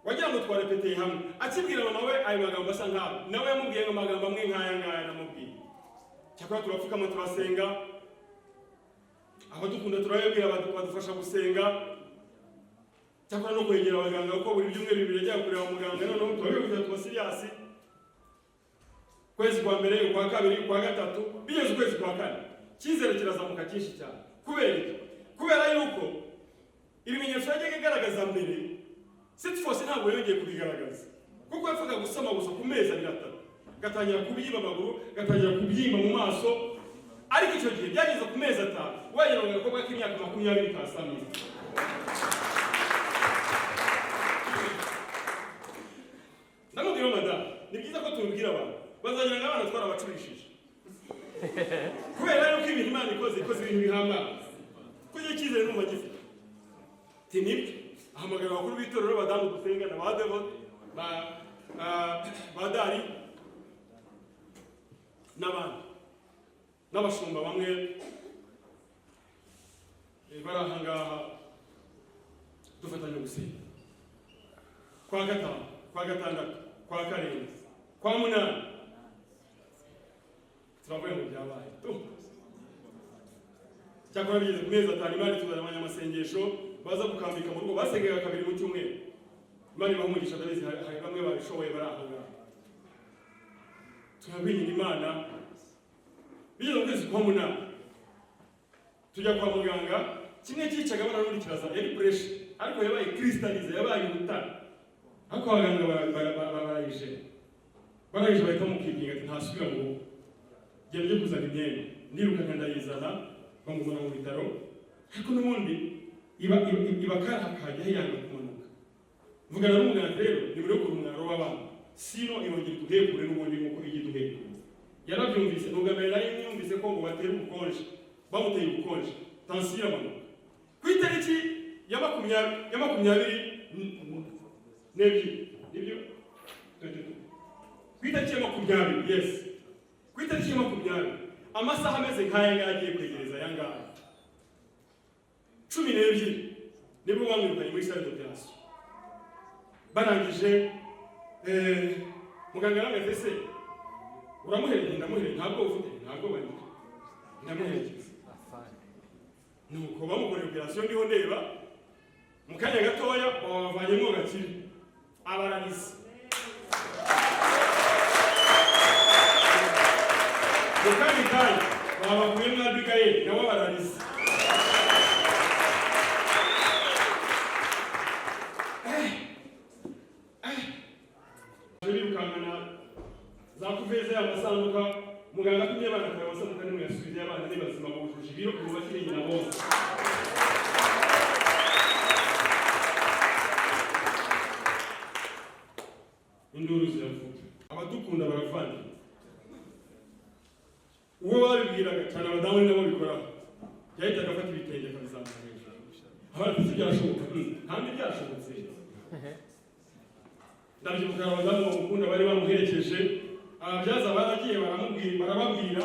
Wagira ngo twarepeteye hamwe. Akibwira mama we ayo magambo asa nkayo, nawe yamubwiye ngo amagambo amwe nk'aya ngaya namubwiye. Cyakora turapfukama turasenga, abadukunda turababwira, badufasha gusenga. Cyakora no kwegera abaganga, kuko buri byumweru 2 yajyaga kureba muganga. Noneho turabibwira, tuba serious. Kwezi kwa mbere, ukwa kabiri, ukwa gatatu, bigeze ukwezi kwa kane, icyizere kirazamuka cyinshi cyane. Kubera iki? Kubera yuko ibimenyetso yajyaga igaragaza mbere, sitfos ntabwo yongeye kubigaragaza, kuko yapfaga gusama gusa ku mezi 2, 3, gatangira kubyimba amaguru, gatangira kubyimba mu maso. Ariko icyo gihe byageze ku mezi 5, wagira ngo agakobwa k'imyaka 20 kasamye. Ndamubwira: "Madamu, ni byiza ko tubibwira abantu, bazagira ngo abana twarabacurishije, kubera yuko ibintu Imana ikoze ibintu bihambaye, ko icyo cyizere numva gifite." Ati: "Nibyo." Ahamagara abakuru b'itorero, abadamu dusengana, ba devo, ba dari n'abandi, n'abashumba bamwe bari aha ngaha, dufatanya gusenga. Kwa gatanu, kwa gatandatu, kwa karindwi, kwa munani, turavuye mu Cyakora bigeze ku mezi 5, Imana ituzana abanyamasengesho baza gukambika mu rugo, basengaga kabiri mu cyumweru. Imana ibaha umugisha, ndabizi hari bamwe babishoboye bari aho ngaho. Turabingira Imana. Bigeze mu kwezi kwa munani tujya kwa muganga, kimwe cyicaga abana n'ubundi kiraza, yari pressure ariko yabaye cristallisé, yabaye ubutare, ariko abaganga barayije barayije, bahita bamukibwira ati ntasubira mu rugo, genda ujye kuzana imyenda. Ndirukanka ndayizana, bamuzana mu bitaro, ariko n'ubundi iba kariya kajya yanga kumanuka. Mvugana n'umuganga rero, ni muri ukuntu umwaro w'abana sino irongera iduhekure n'ubundi nk'uko ijya iduhekura. Yarabyumvise, ni ubwa mbere nari nyumvise ko ngo batera ubukonje, bamuteye ubukonje tansiyo iramanuka. Ku itariki ya 22, nibyo, ku itariki ya 20, yes, ku itariki ya 20, amasaha ameze nk'aya ngaya agiye kwegereza aya ngaya, 12, nibwo bamwirukanye muri salle d'opération. Barangije, muganga arameze se uramuherekeje? Ndamuherekeje. Ntabwo ufite, ntabwo bagira, ndamuherekeza. Nuko bamukoreye operation ndiho ndeba, mu kanya gatoya babavanyemo gakire, abararize. Mu kandi kanya babakuyemo Abigail, nawe abararize. Birukankana za couveuse y'amasanduka, muganga atumye abana kare, amasanduka nimwe yasubize, abana ni bazima, bujuje ibiro, ubu bakiri nyina bose. Induru ziravuga, abadukunda baravandimwe. Uwo babibwiraga cyane, abadamu ni nabo bikoraho, yahitaga afata ibitenge akabizamura hejuru, abana ati byashoboka ntabwo byashobotse. Ndabyibuka abadamu bamukunda bari bamuherekeje, ababyaza baragiye baramubwira, barababwira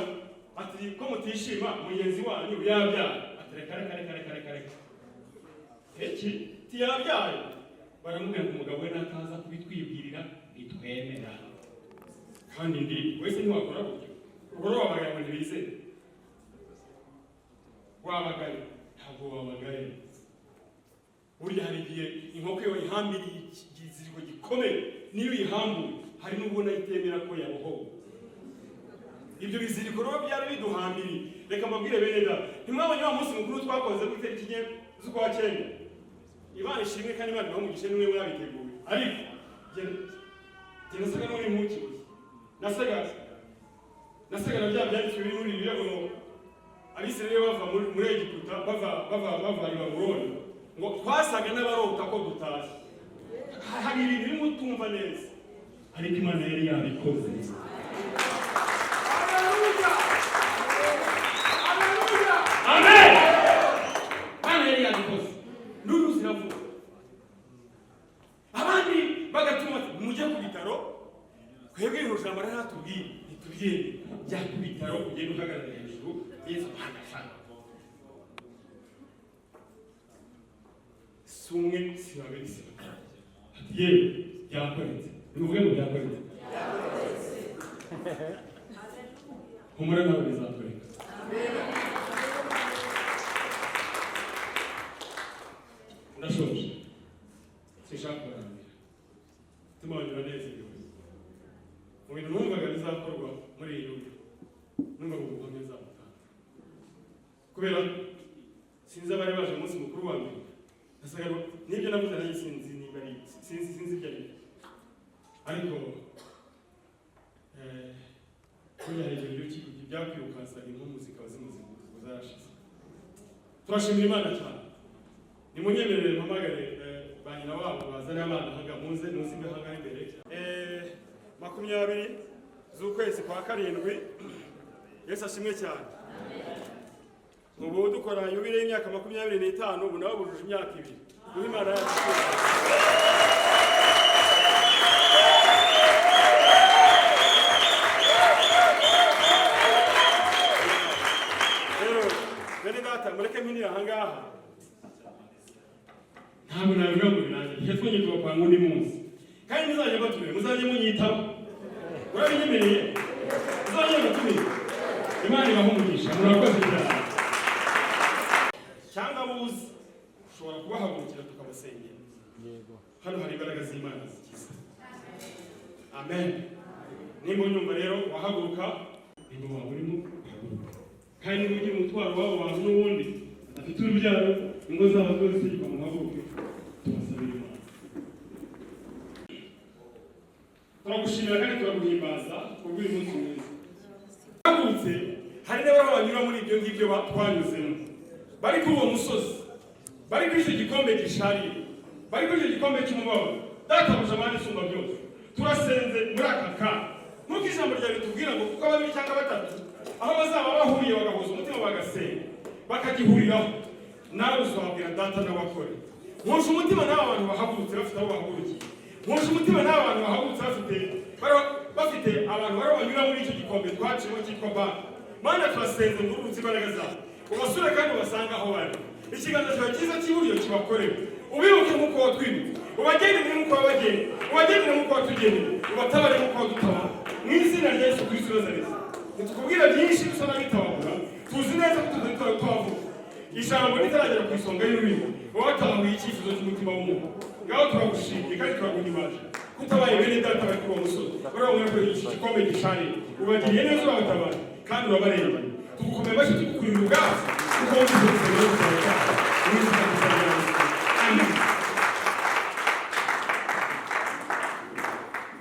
ati ko mutishima, mugenzi wanyu yabyaye. Ati reka reka reka reka reka reka, iki tiyabyaye. Baramubwira ngo umugabo we nataza kubitwibwirira ntitwemera. Kandi ndi wese ntiwakora gutyo, ubwo rero wabagaye ngo ntibizere, wabagaye ntabwo wabagaye. Burya hari igihe inkoko iyo wayihambiriye ikiziriko gikomeye, niyo uyihambuye hari n'ubwo nayo itemera ko yabohowe. Ibyo biziriko rero byari biduhambiriye. Reka mbabwire bene data, ntimwabonye wa munsi mukuru twakoze ku itariki 4 z'ukwa cyenda? Imana ishimwe kandi Imana ibahe umugisha, nimwe mwabiteguye, ariko jye nasaga n'uri mu kibuye, nasaga na bya byanditswe biri muri Bibiliya ngo Abisirayeli bava muri Egiputa, bava i Babuloni, ngo twasaga n'abarota ko dutashye. Hari ibintu birimo utumva neza, ariko Imana yari yabikoze. Haleluya! Haleluya! Amen. Imana yari yabikoze. Nduru ziravuga, abandi bagatuma bati mujye ku bitaro, twebwe iri jambo rero ntitubyemere, jya ku bitaro ugende uhagarara hejuru Yesu agashaka. Si umwe, si babiri, si batatu, ati yewe byakoretse. Nimuvuge ngo byakoretse. Humura, nawe bizakoreka. Ndashoje, sinshaka kubarambira, umutima wanjye uranezerewe. Mu bintu numvaga bizakorwa muri iyi yubile, numvaga ubuhamya nzabutanga, kubera sinzi abari baje umunsi mukuru wa mbere, nasaga n'ibyo navuze nanjye sinzi niba ari, sinzi ibyo ari byo, ariko burya hari ibintu byakwirukansaga, impumu zikaba zimaze zarashize. Turashimira Imana cyane. Nimunyemerere mpamagare ba nyina wabo bazane abana ahaga, muze muze ahangaha imbere. 20 z'ukwezi kwa karindwi. Yesu ashimwe cyane. Ubu dukora yubile y'imyaka 25, ubu nabo bujuje imyaka 2. Duhe Imana yacu icyubahiro. Rero bene data, mureke mpinire ahangaha, ntabwo nabivuga ngo birangiye, reka twongere tugapanga undi munsi, kandi muzajya batumire, muzajye munyitaho. Urabinyemereye? Muzajye batumire. Imana ibahe umugisha, murakoze cyane. Dushobora kubahagurukira tukabasengera. Yego. Hano hari imbaraga z'Imana zikiza. Amen. Nimba unyumva rero, wahaguruka. Nimba waba urimo, uhaguruka. Kandi niba ugira umutwaro w'abo bantu n'ubundi badafite urubyaro, ingo zabo zose zitegekwa, muhaguruke tubasabire Imana. Turagushimira kandi turaguhimbaza kubw'uyu munsi mwiza. Hagurutse, hari n'abari banyura muri ibyo ngibyo twanyuzemo, bari kuri uwo musozi, bari kuri icyo gikombe gisharira, bari kuri icyo gikombe cy'umubabaro. Databuja, Mana isumba byose, turasenze muri aka kanya nk'uko ijambo ryawe ritubwira ngo kuko babiri cyangwa batatu aho bazaba bahuriye, bagahuza umutima, bagasenga, bakagihuriraho, nawe uzababwira Data n'abakore. Nkuje umutima n'aba bantu bahagurutse bafite aho bahagurukiye. Nkuje umutima n'aba bantu bahagurutse bafite abantu bari banyura muri icyo gikombe twaciyemo cyitwa banki. Mana, turasenze ngo ururutse imbaraga zawe, ubasure kandi ubasange aho bari. Ikiganza cyawe cyiza cy'iburyo kibakorewe. Ubibuke nk'uko watwibutse, ubagendere nk'uko wabagendeye, ubagendere nk'uko watugendeye, ubatabare nk'uko wadutabara, mu izina rya Yesu Kristo Nazareti. Ntitukubwira byinshi bisa n'abitabagura. Tuzi neza ko tutari twavuga ijambo ritaragera ku isonga y'ururimi, uba watahuye icyifuzo cy'umutima w'umuntu. Ngaho turagushimye kandi turaguhimaje kutabaye bene data bari kuri uwo musozi, bari kuri iki gikombe gisharira. Ubagiriye neza, urabatabara kandi urabarengera. Tugukomeye amashyi, tugukurira ubwatsi, kuko wumvise urusengero rwawe, mu izina rya